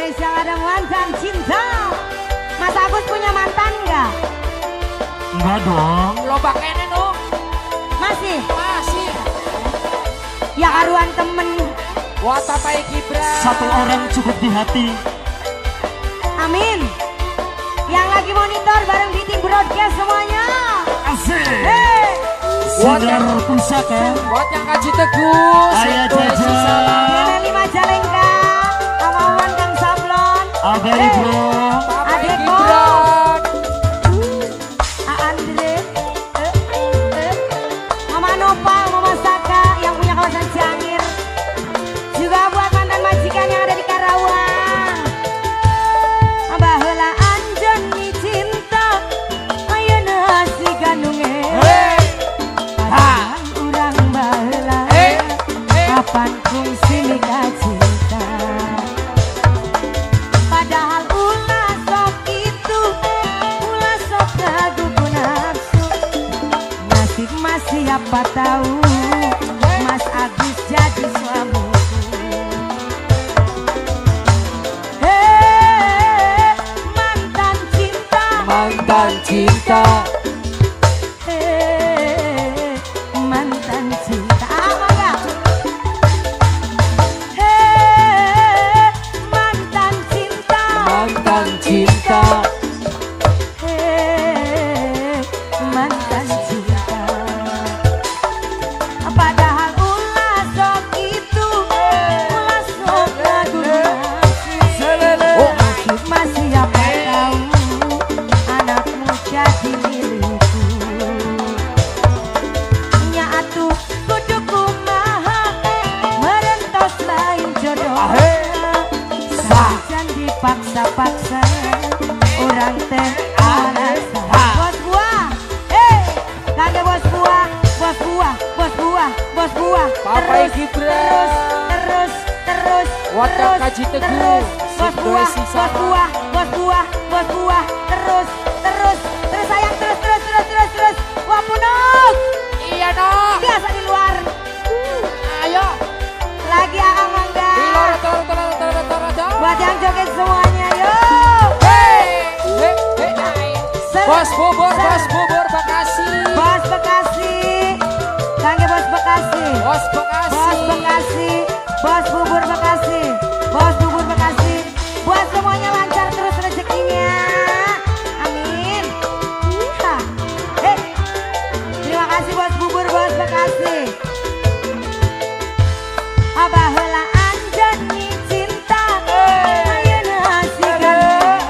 Spesial ada mantan cinta. Mas Agus punya mantan nggak? Enggak dong. Loba kene dong. Masih? Masih. Ya karuan temen. Buat Papai Gibran. Satu orang cukup di hati. Amin. Yang lagi monitor bareng Biting Broadcast semuanya. Asik. Hey. Sinar pusaka. Buat yang kaji Teguh. Ayah Jaja. Nelly Majalengka. Amawan Kang Sablon. Abang Ibro. Papai Gibran. Andre. Mama Nopal, Mama Saka yang punya kawasan Ciangir. Juga buat mantan majikan yang ada di Karawang. Baheula anjeun mi cinta, ayeuna si gandunge. Padahal urang baheula, kapan kungsi mika cinta. Padahal ulah sok itu, ulah sok ragu ku nafsu. Nasib masih siapa tahu, Mas Agus jadi suamiku. Hei, mantan cinta. Mantan cinta. Hei, mantan cinta. Ah, mangga. Hei, mantan cinta. Mantan cinta. Hei, mantan cinta. Padahal ulah sok itu, ulah sok ragu nafsu. Nasib masih siapa tahu, anakmu jadi milikku. Nya atuh kudu kumaha, merentos lain jodoh. Sanajan dipaksa-paksa, urang teh alasan. Bos buah, eh, kage bos buah, bos buah, bos buah, bos buah. Papai Terus, Gibran. terus, terus, Buat yang terus, kaji Teguh. terus, bos buah, Situasi bos sama. buah, bos buah, bos buah, terus, terus, terus sayang, terus, terus, terus, terus, terus. Wah punuk, Iya dong. biasa di luar. Ayo. Lagi Aang mangga. Di luar, toro, toro, toro, toro, toro. Buat yang joget semuanya, yuk. Hey, hey, hey, hey. Ser, Bos bubur, ser. bos bubur Bekasi. Bos Bekasi, kangge bos Bekasi. Bos Bekasi. Bos Bekasi, bos bubur Bekasi, bos bubur Bekasi. Buat semuanya lancar terus rezekinya. Amin. Ha. Hey. Terima kasih bos bubur bos Bekasi. Abah heula anjeun mi cinta, ayeuna si gandeng.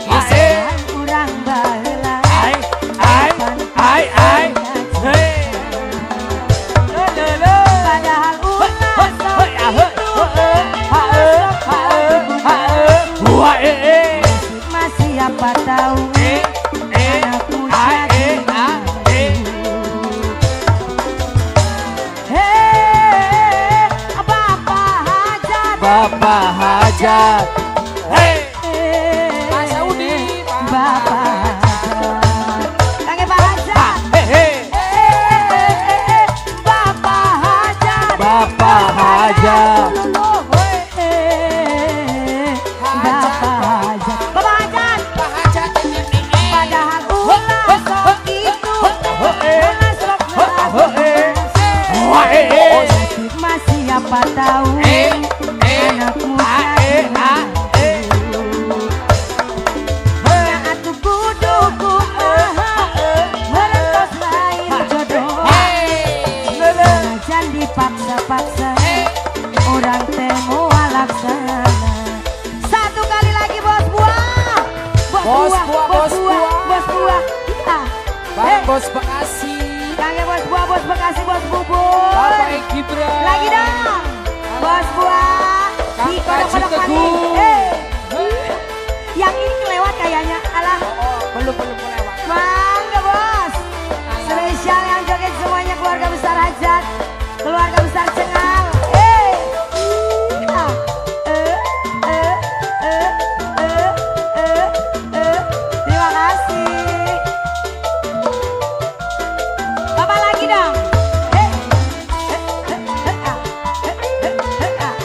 Asik. Urang baheula. Ai, ai, ai, ai. Hey. Padahal ulah sok itu, ulah sok ragu ku nafsu. Wah, eh, eh. Masih siapa tahu, Eh, eh, anakmu ai, jadi eh, ah, eh. Hei, Bapak Hajat. Bapak Hajat. Hey. Hei, Pak Saudi, Bapak Hajat. Kangge Pak Hajat. Hey, hey. Hei, Bapak Hajat. Bapak Hajat. Hei, Bapak Hajat. Bapak Hajat. Pak Hajat. Padahal ulah sok itu, ulah sok ragu ku nafsu. Wah, eh, eh. Nasib masih siapa tahu, Eh, eh, anakmu ah, eh, jadi ah, eh. Nya atuh kudu kumaha, merentos lain jodoh. Sanajan dipaksa-paksa, urang teh moal laksana. Satu kali lagi bos buah, bos Bos buah, buah, bos bos buah, buah. bos buah. Ah, Bang eh, Bos Bekasi. kangge bos buah, bos Bekasi, bos bubur. Bapak Gibran. Lagi dong, bos buah. Kang Di kodok-kodok Kaji manis. Teguh. Eh, yang ini kelewat kayaknya. Alah, Oh, belum belum lewat. mangga bos. Spesial yang joget semuanya keluarga besar Hajat, keluarga besar Cengal. Eh, ah, eh, eh, eh, eh, eh, eh. Terima kasih. Bapak lagi dong. Eh, eh, eh, eh, ah. Eh, eh, eh, ah.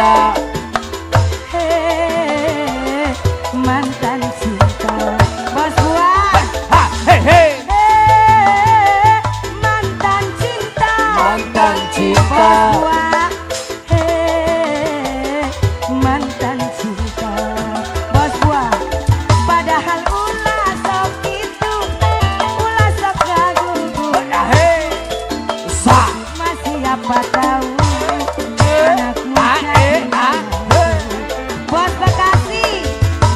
Cinta. Hei, mantan cinta. Bos buah. Ha, hey, hey. Hei, mantan cinta. Mantan cinta. Bos buah. Hei, mantan cinta. Bos buah. Padahal ulah sok itu, ulah sok gagugu. Hey. Sa. Masih siapa tahu anak A, muda. E, A, H. Bos Bekasi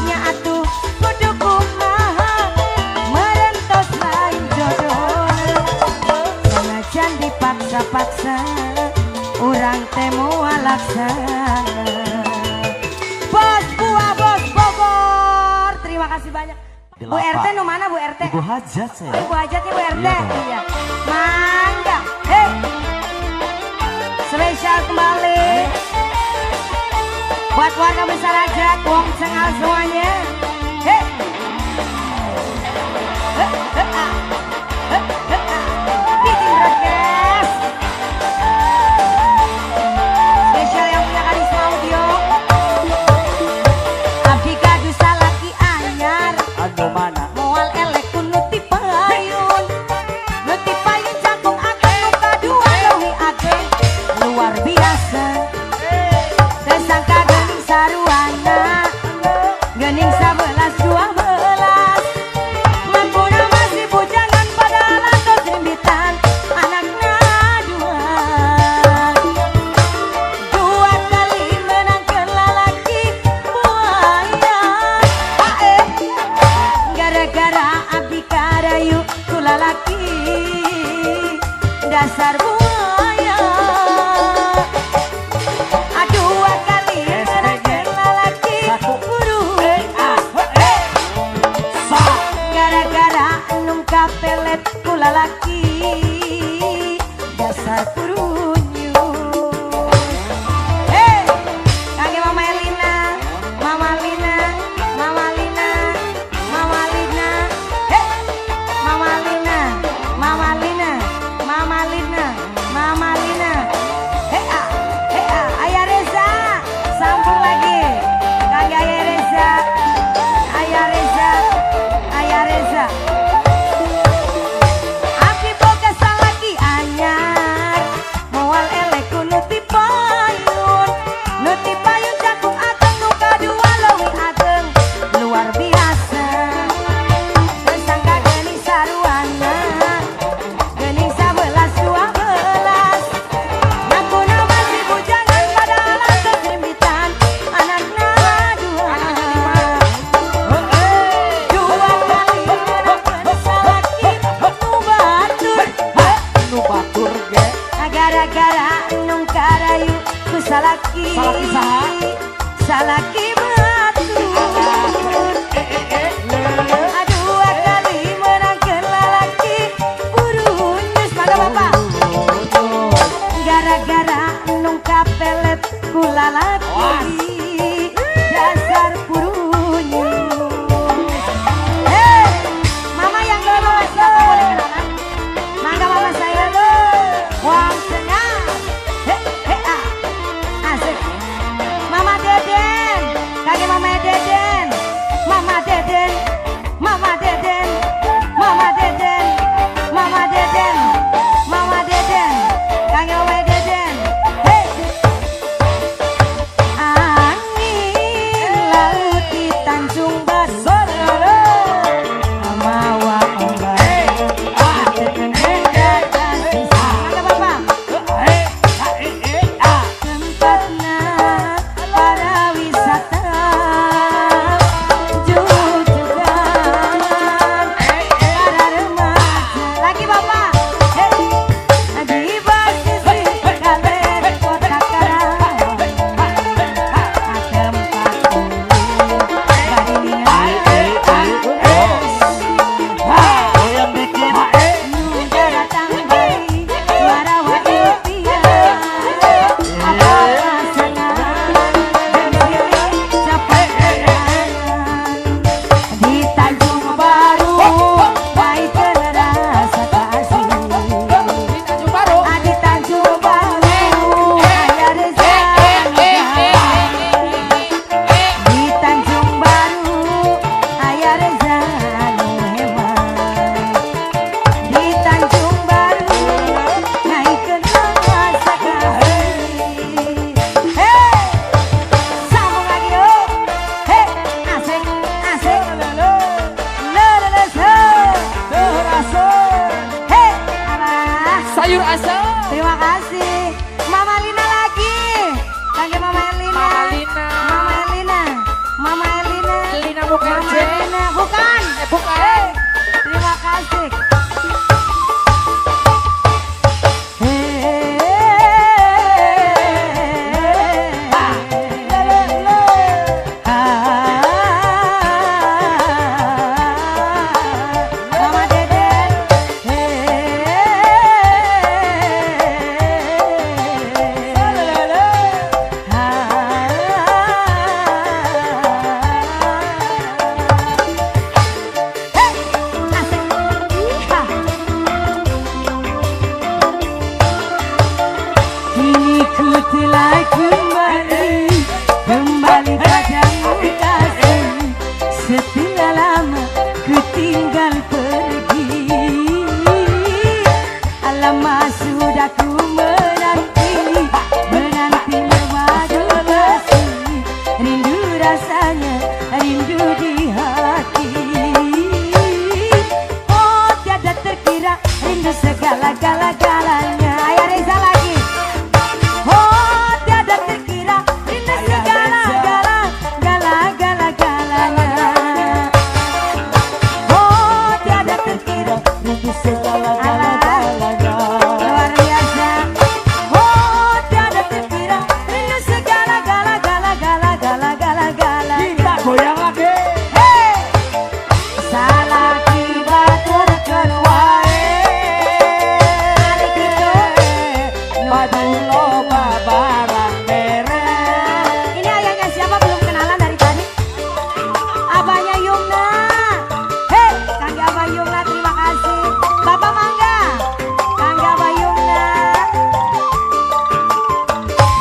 nya atuh kudu kumaha merentos lain jodoh. Sanajan dipaksa-paksa urang teh moal laksana. Bos buah, bos Bogor, terima kasih banyak. Di Bu lapak. RT nu mana Bu RT? Ibu Hajat saya. Ibu Hajat Ibu RT. Iya dong. Iya. Mangga. Hei. Spesial kembali buat warga besar Hajat, wong cengal semuanya. Hei. Heh, heh, ah. Heh, heh, ah. Bikin broadcast. Spesial yang punya Karisma Audio. Abdi gaduh salaki anyar. Anu mana? Moal elek ku nu ti payun. Nu ti payun jangkung ageng nu kadua leuwih ageng luar biasa. Teu sangka geuning saruana, geuning 11 12. Mangkuna masih bujangan padahal tos rimbitan anakna dua. Dua kali menangkeun lalaki buaya. Ae. Gara-gara abdi karayu ku lalaki dasar buaya. Dua kali menangkeun lalaki Satu. buru. A, H, E. Sa. Gara-gara nung kapelet ku lalaki dasar purunyus. Hey, kangge Mama Elina, Mama Lina, Mama Lina, Mama Lina, hey, Mama Lina, Mama Lina, Mama Lina, Mama Lina, hey ah, hey ah, Ayah Reza, sambung lagi, kangge Ayah Reza, Ayah Reza, Ayah Reza. Abdi boga salaki anyar, moal elek ku nu ti payun. Nu ti payun jangkung ageng nu kadua leuwih ageng luar biasa. Teu sangka geuning saruana, geuning 11 12. Ngakuna masih bujangan padahal tos rimbitan anakna dua. Dua kali menangkeun salaki nu batur. Nu batur ge. Gara-gara nung karayu ku salaki. Salaki saha? Salaki batur. Dua kali menangkeun lalaki burunyus. Mangga Bapak. Gara-gara nung kapelet ku lalaki dasar purunyus. Hei, Mama yang belum mama siapa boleh kenalan? Mangga mama saya. Wong cengal. He, he, ah. Asik. Mama Deden, kaki Mama Deden, Mama Deden, Mama Deden, Mama Deden, Mama Deden, Mama Deden, kaki Mama Deden. Hey. Ketemu Mama RJ. Rena, bukan. Bukan. Terima kasih. Mama Deden. Asik. Iha. Kini ku telah kembali, kembali padamu kasih. Setelah lama ku tinggal pergi, lama sudah ku menanti, menanti bermadu kasih. Rindu rasanya, rindu di hati. Oh tiada terkira, rindu segala-gala-galanya. Ayah Reza lagi. Oh tiada terkira, rindu segala-gala-gala-gala-galanya. Oh tiada terkira, Rindu segala-galanya. luar biasa. Oh tiada terkira, rindu segala-gala-gala-gala-gala-galanya. Kita goyang lagi. Hey! Salaki batur Wae. Hari gitu. Madu loba barang merek. Ini ayahnya siapa belum kenalan dari tadi? Abahnya Yumna. Hei, Kang Abah Yumna terima kasih. Bapak mangga. Kang Abah Yumna.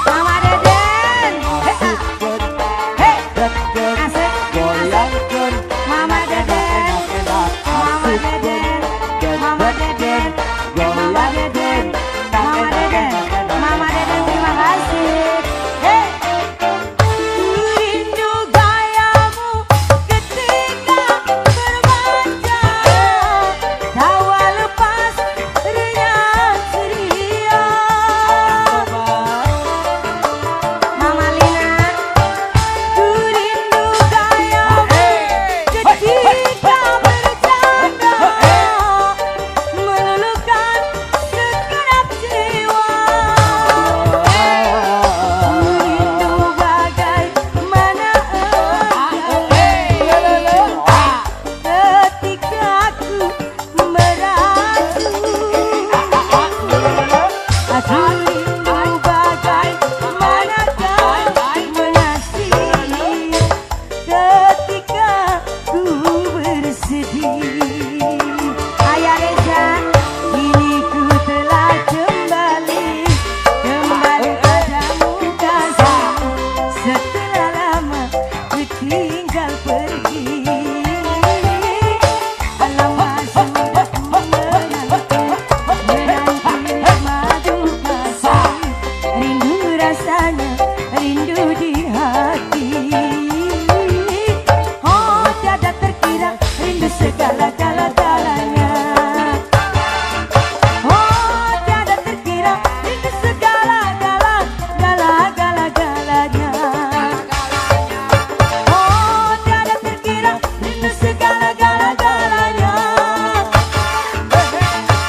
Mama Deden. Hei, ah. Hei, asik. Goyangkeun. Mama Deden. Mama Deden. Mama Deden. Mama Deden. Mama Deden. Mama Deden terima kasih. Hei. Rindu gayamu ketika bermanja, tawa lepas riang ceria. Mama Lina, ku rindu gayamu ketika bercanda, meluluhkan segenap jiwa. Rindu bagaimana engkau ketika ku merajuk. Aku rindu bagaimana kau mengasihi ketika ku bersedih. Ayah Reza, kini ku telah kembali, kembali padamu kasih. Setelah lama ku tinggal pergi, lama sudah ku menanti, menanti madu kasih. Rindu rasanya, rindu di hati. Oh tiada terkira, rindu segala-gala-galanya. Oh tiada terkira, rindu segala-gala-gala-gala-galanya. Oh tiada terkira, rindu segala-gala-galanya.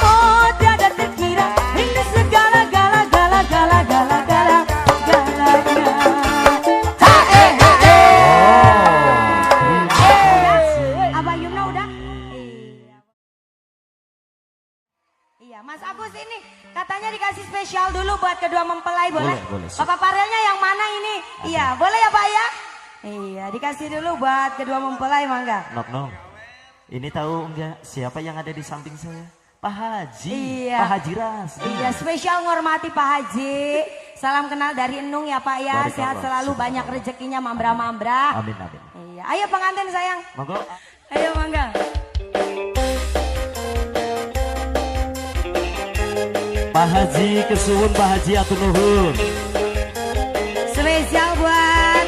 Oh tiada terkira, rindu segala-gala-gala-gala-gala-galanya. Ha eh ha eh. Abah Yumna udah? Iya. Iya, Mas Agus ini katanya dikasih spesial dulu buat kedua mempelai, boleh? Boleh, boleh, siap. Bapak Farelnya yang mana ini? Iya, boleh ya Pak ya? Iya, dikasih dulu buat kedua mempelai, mangga. Nok Nong, ini tahu enggak siapa yang ada di samping saya? Pak Haji, Iya. Pak Haji Rasdi. Iya, spesial ngormati Pak Haji. Salam kenal dari Enung ya Pak ya. Barakallah. Sehat selalu, banyak rezekinya, mambra-mambra. Amin amin. Iya, ayo pengantin sayang. Monggo. Ayo mangga. Pak Haji kesuwun Pak Haji atur nuhun. Spesial buat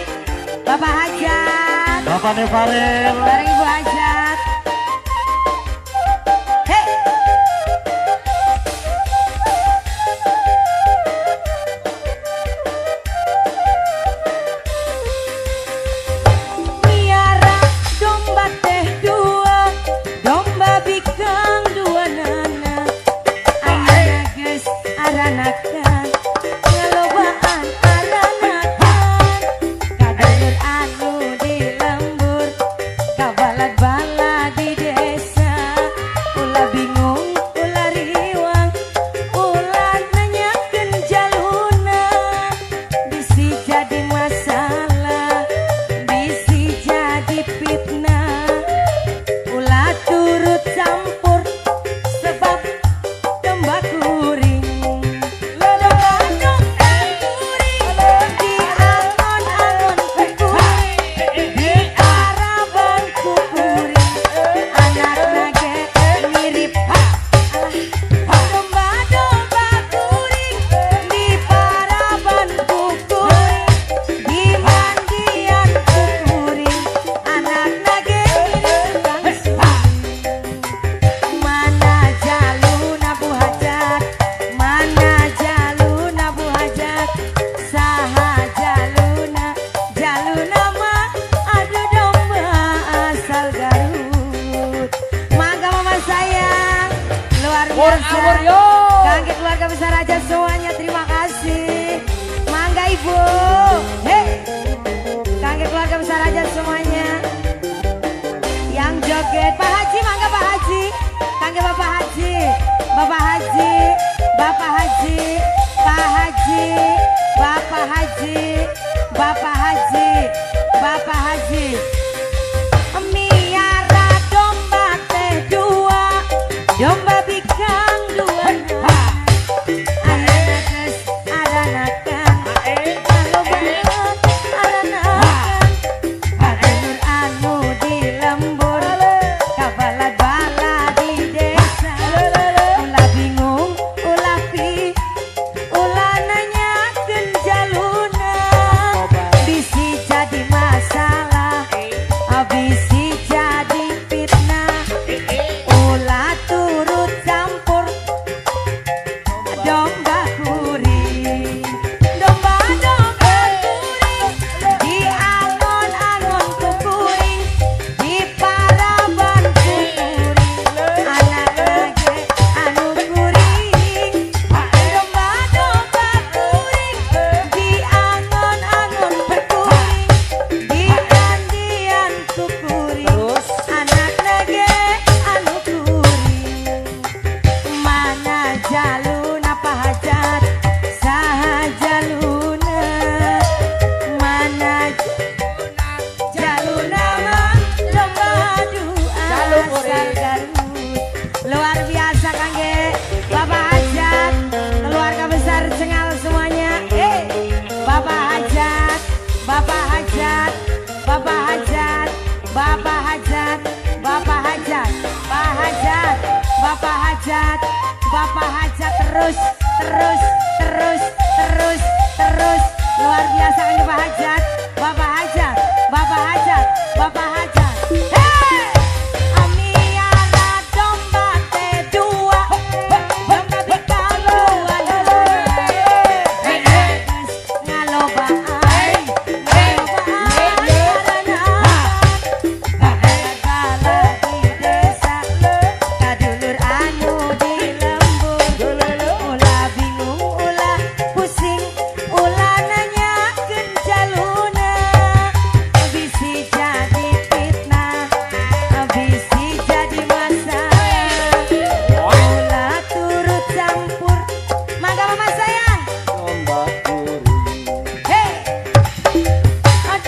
Bapak Hajat, Bapak Nevarel. bareng Ibu Hajat. Hei. Miara Bapak Haji, Pak Haji, Bapak Haji, Bapak Haji, Bapak Haji. Miara domba teh dua, domba bikang dua. Anak aranakan, alobahan aranakan. Pagenur anu di lembur, kabalad-bala di desa. Ulah bingung, ulah pi, ulah nanyakeun jaluna. Bisi jadi masalah, bisi jadi fitnah. Ulah turut campur domba kuring, domba-domba kuring, di angon-angon ku kuring, di paraban ku kuring, anak lage anu kuring, domba-domba kuring, di angon-angon ku kuring, di mandian ku kuring, Terus. Anak lage anu kuring. Mana jaluna Pak Hajat, saha jaluna? Mana jaluna mah domba dua Jalu kuring. asal Garut. Luar biasa kangge Bapak Hajat, keluarga besar Cengal semuanya. Bapak Hajat, Bapak Hajat, Bapak Hajat, Bapak Hajat, Bapak Hajat, Pak Hajat, Bapak Hajat, Bapak Hajat terus, terus, terus, terus, terus. Luar biasa kangge Pak Hajat, Bapak Hajat, Bapak Hajat, Bapak Hajat. Hey! Amiara domba teh dua, domba bikang dua. Ngalobaan, ngalobaan, bala di desa, kadulur anu di lembur. Ulah bingung, ulah pusing, ulah nanyakeun jaluna. Bisi jadi fitnah, bisi jadi masalah. Ulah turut campur. Mangga mama sayang. Domba kuring. Hey!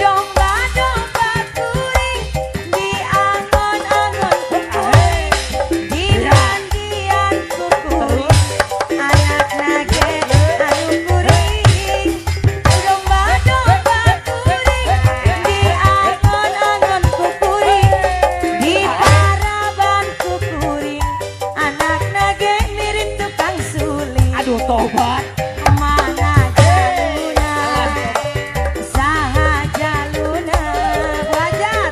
Domba-domba kuring, di angon-angon ku kuring, di mandian ku kuring, anak nage anu kuring. Domba-domba kuring, di angon-angon ku kuring, di paraban ku kuring, anak nage mirip tukang suling. Aduh tobat. Mana jaluna, saha jaluna, Hajat?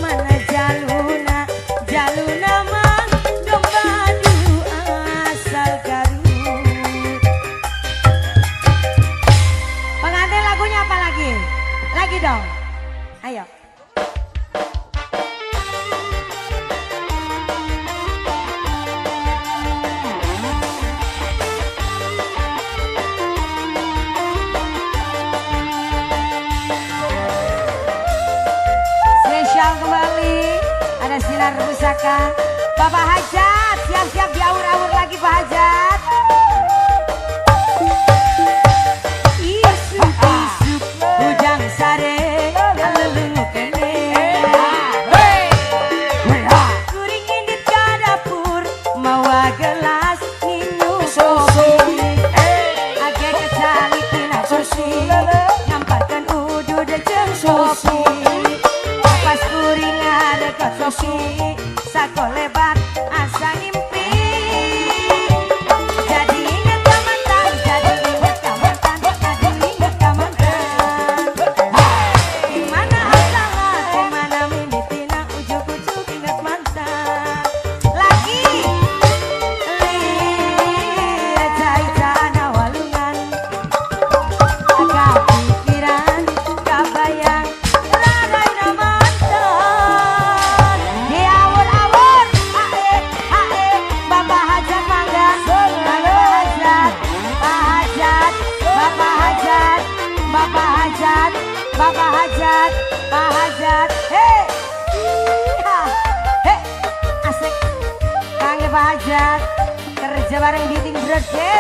Mana jaluna, jaluna mah domba dua asal Garut. Pengantin lagunya apa lagi? Lagi dong. Ayo. Spesial kembali ada Sinar Pusaka. Bapak Hajat, siap-siap diawur-awur lagi Pak Hajat. Isuk isuk ujang sare lelunguk kene. Kuring indit ka dapur mawa gelas nginum kopi. Age kecalik tina kursi ngamparkeun udud jeung kopi. Pas kuring ngarekot kopi sakolebat asa ngimpi. Jadi inget ka mantan, jadi inget ka mantan, jadi inget ka mantan. Di mana asalna, di mana mimitina, ujug-ujug inget mantan. Lagi lihat cai-cana walungan, kapikiran, kabayang, laraina mantan. Di awur-awur, hae, hae, Bapak Hajat mangga, Bapak Hajat, Pak Hajat, Bapak Hajat, Bapak Hajat, Bapak Hajat, Pak Hajat, hei, ha, hei, asik, kangge Pak Hajat, kerja bareng Biting Brode.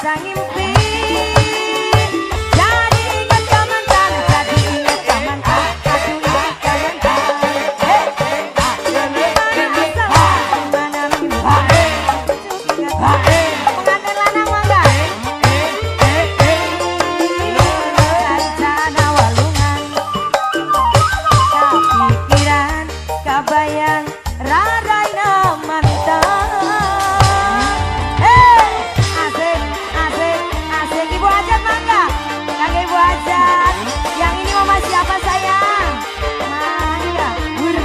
asa ngimpi. Jadi inget ka mantan, jadi inget ka mantan, aduh inget ka mantan. Hey, di mana asalna, di mana mimpi, ingat pengantin lanang mangga. Rencana walungan, kapikiran, kabayang, raraina mantan. Hey, asik, asik, asik. Ibu Hajat mangga, kangge Ibu Hajat. Yang ini mama siapa, sayang? Mangga, Wur.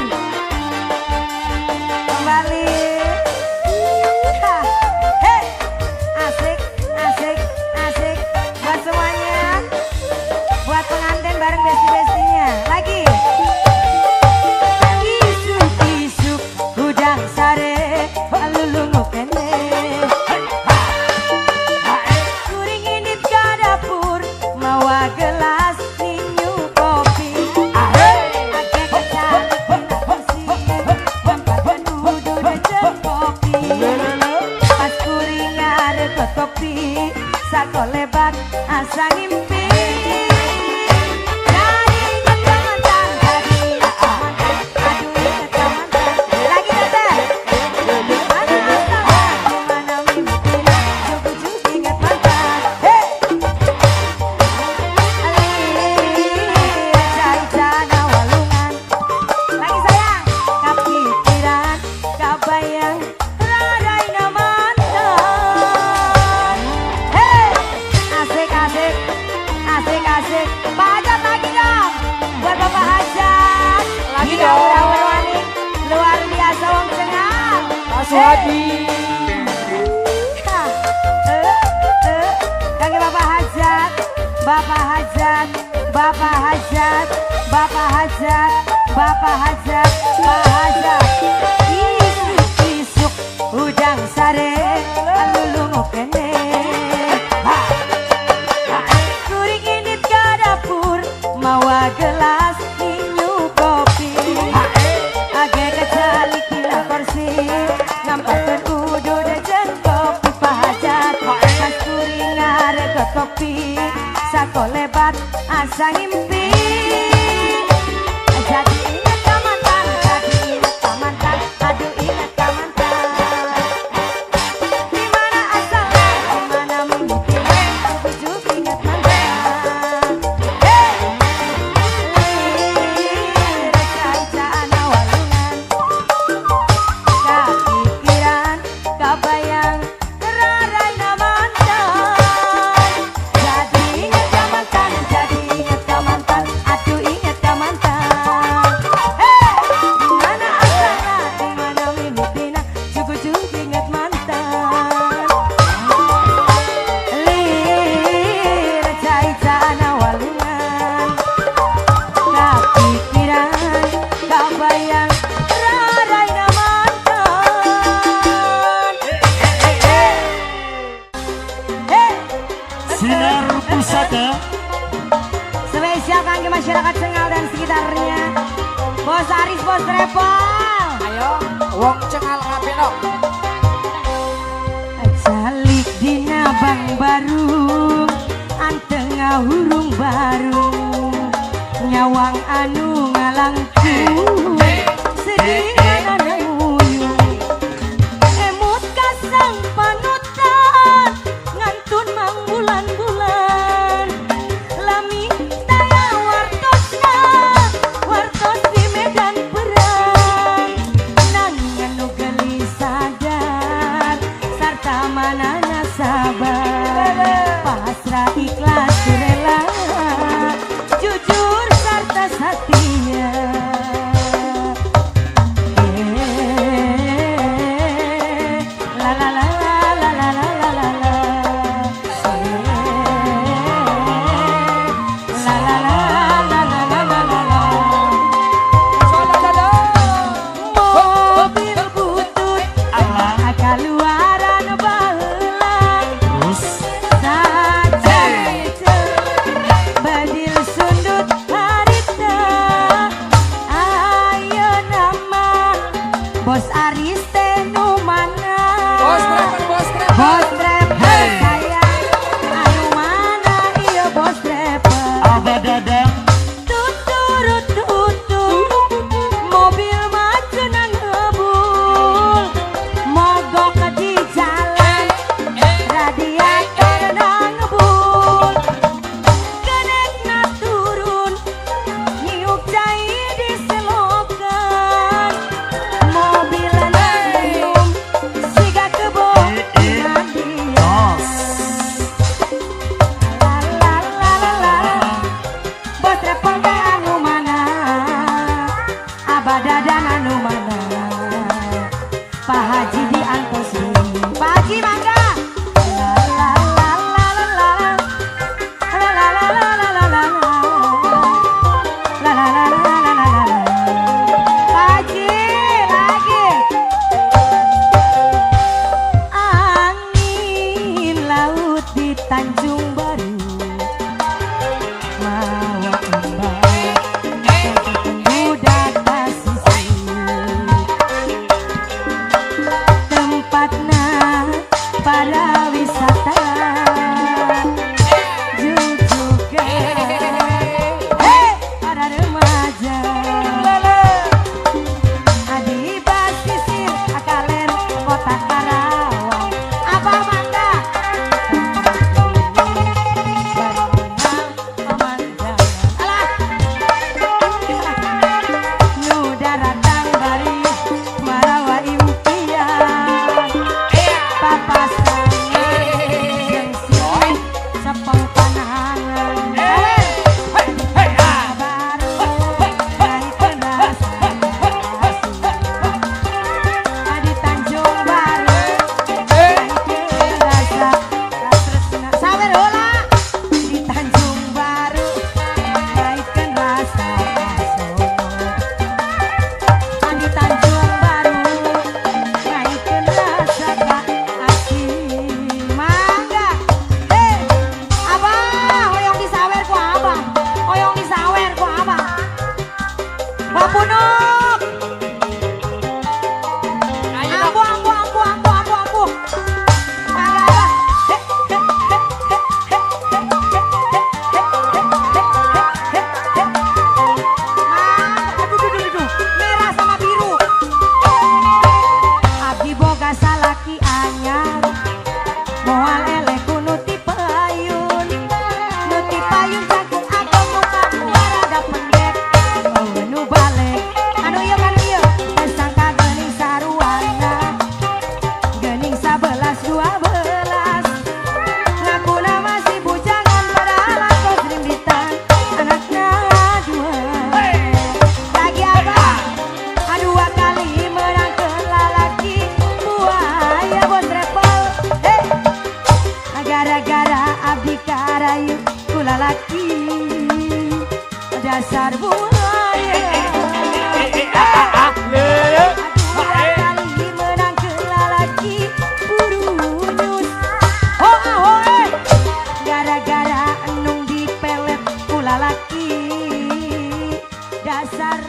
Kembali. Ha. Hey, asik, asik, asik. Buat semuanya, buat pengantin bareng bestie-bestinya. Lagi. Isuk-isuk hudang sare lulungu kene. Kuring indit ka dapur mawa gelas ninyu kopi. Age kecalik dina kursi ngampatkeun udud jeung kopi. Pas kuring ngaregot kopi sakolebak asa ngimpi. Jadi inget ka mantan, jadi inget ka mantan, aduh inget ka mantan. Lagi, Teteh. Di mana asalna, di mana mimitina, ujug-ujug inget mantan. Hey! Alir cai-cana walungan. Lagi, sayang. Kapikiran, kabayang, raraina mantan. Hey! Asik, asik, asik, asik. Pak Hajat lagi dong. Buat Bapak Hajat. Lagi Gila, dong. Ura-ura luar biasa wong Cengal. Pak Suhadi. Ha, eh, eh. Kangge Bapak Hajat, Bapak Hajat, Bapak Hajat, Bapak Hajat, Bapak Hajat, Pak Hajat. Isuk-isuk hudang sare lulungu kene. Kuring indit ka dapur mawa gelas ninyu kopi. Age kecalik dina kursi ngampatkeun udud jeung kopi. Pak Hajat, pas kuring ngaregot kopi sakolebat asa ngimpi. Jadi inget ka mantan, jadi inget ka mantan, aduh inget ka mantan. Di mana asalna, di mana mimitina, ujug inget mantan. Hey! Lir cai-cana walungan, kapikiran, kabayang, raraina mantan. Jadi inget ka mantan, jadi inget ka mantan, aduh inget ka mantan. Hey! Di mana asalna, di mana mimitina, ujug-ujug inget mantan. Lir cai-cana walungan, kapikiran, kabayang, raraina mantan. Hey! Sinar Pusaka. Spesial kangge masyarakat Cengal dan sekitarnya. Bos Aris, Bos Trepol. Ayo, wong Cengal kabeh no. Calik dina bang barung, anteng ngahurung barung, nyawang anu ngalangkung, sedih nguyung, emut kasang panutan, ngantun mangbulan-bulan, lami taya wartosna, wartos di medan perang, nanging anu geulis sadar sarta manana sabar, pasrah ikhlas rela, jujur sarta satia. Sepeng teh anu mana, Abah Dadan anu mana, Pak Haji diantos. Pak Haji mangga. La la la la la la la la la la la la la la la la la la la la. Pak Haji lagi. Angin laut di Tanjung Baru mawa ombak budak pasisir, tempatna para wisata juga para remaja. Adi pasisir akalen kota Karawang. Abah mangga. Pemandangan. Alah. Nu daratang bari marawa impian. Papasangan jeung silih sepeng panahangan. Hey, ah. Baru naikeun rasa Adi Tanjung Baru naikeun rasa katresna. Sawer heula. Di Tanjung Baru naikeun rasa kasono. Adi Tanjung Baru naikeun rasa kaasih. Mangga. Hei, Abah, hoyong disawer ku Abah. Hoyong disawer ku Abah. Bapunuk. Ayo dong. Ambu, ambu, ambu, ambu, ambu, ambu. Mangga, Abah. He, he, he, he, he, he, he, he, he, he, he, he, he. Mangga, aduh, aduh, aduh, aduh. Merah sama biru. Abdi boga salaki anyar, moal eleh ku nu ti payun. Nu ti payun jangkung agung muka rada pendek, eueuh nu balik. Anu ieu kan ieu, teu sangka geuning saruana, geuning 11 12. Ngakuna masih bujangan padahal tos rimbitan, anakna dua. Lagi Abah. Dua kali menang ke lalaki buaya bos repel. Hey. Gara-gara abdi karayu ku lalaki dasar buaya. Ah, ah. Le. Dua kali menang ke lalaki burunyus. Oh ah oh eh. Gara-gara enung dipelet ku lalaki dasar